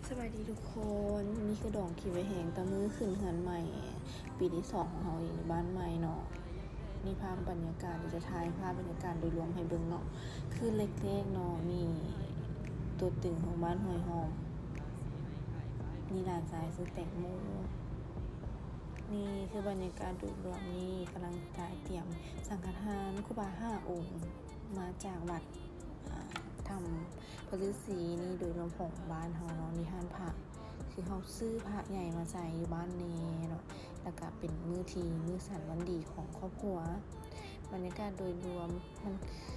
ສະບາຍດີທຸກຄົນ, ນີ້ຄືດອງຄິດໄວ້ແຮງ ແຕ່ມື້ຂຶ້ນເຮືອນໃໝ່ ປີທີສອງຂອງເຮົາຢູ່ບ້ານໃໝ່ເນາະ. ນີ້ພາບບັນຍາກາດ ດຽວຈະຖ່າຍພາບບັນຍາກາດໂດຍລວມໃຫ້ເບິ່ງເນາະ. ຄືເລັກໆເນາະ, ນີ້ຕົວຕຶງຂອງບ້ານຫ້ວຍຫອມ, ນີ້ຫຼານຊາຍຊື່ແຕງໂມ. ນີ້ຄືບັນຍາກາດໂດຍລວມ, ນີ້ກຳລັງຈະຕຽມສັງຄະທານຄູບາຫ້າອົງ ມາຈາກວັດ ອ່າ ຖ້ຳ ພະລືສີນີ້ໂດຍລວມຂອງບ້ານເຮົາເນາະ. ນີ້ຮ້ານພະ ຄືເຮົາຊື້ພະໃຫຍ່ມາໃສ່ຢູ່ບ້ານແດ່ເນາະ, ແລ້ວກະເປັນມື້ທີ່ ມື້ສັນວັນດີຂອງຄອບຄົວ. ບັນຍາກາດໂດຍລວມມັນ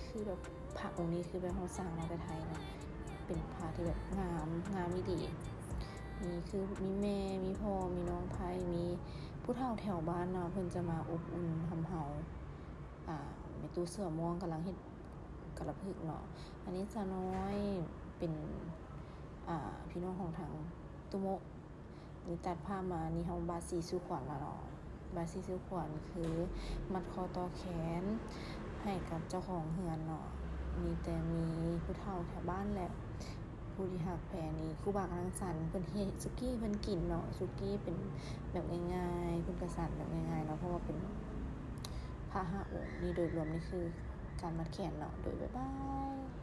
ຄືແບບ ພະອົງນີ້ຄືແບບເຮົາສັ່ງມາແຕ່ໄທເນາະ, ເປັນພະທີ່ແບບງາມ ງາມອີ່ຫຼີ. ນີ້ຄືມີແມ່ ມີພໍ່ ມີນ້ອງໃພ້ ມີຜູ້ເຖົ້າແຖວບ້ານເນາະ, ເພິ່ນຈະມາອົບອຸ່ນຮ່ຳເຮົາ. ອ່າ ແມ່ຕູ້ເສືອມ່ວງກຳລັງເຮັດກະລະພຶກເນາະ. ອັນນີ້ສາວນ້ອຍເປັນ ອ່າ ພີ່ນ້ອງຂອງທາງຕຸໂມະ. ນີ້ຕັດພາບມາ ນີ້ເຮົາບາດສີສູ່ຂວັນລະເນາະ. ບາດສີສູ່ຂວັນຄືມັດຂໍ້ຕໍ່ແຂນໃຫ້ກັບເຈົ້າຂອງເຮືອນເນາະ. ມີແຕ່ມີຜູ້ເຖົ້າແຖວບ້ານແຫຼະ ຜູ້ທີ່ຮັກແພງ. ນີ້ຄູບາກຳລັງສັນ ເພິ່ນເຮັດສຸກີ້ເພິ່ນກິນເນາະ. ສຸກີ້ເປັນແບບງ່າຍໆ ເພິ່ນກະສັນແບບງ່າຍໆເນາະ ເພາະວ່າເປັນພະຫ້າອົງ. ນີ້ໂດຍລວມນີ້ຄືການມັດແຂນເນາະ. ໂດຍ ບາຍບາຍ.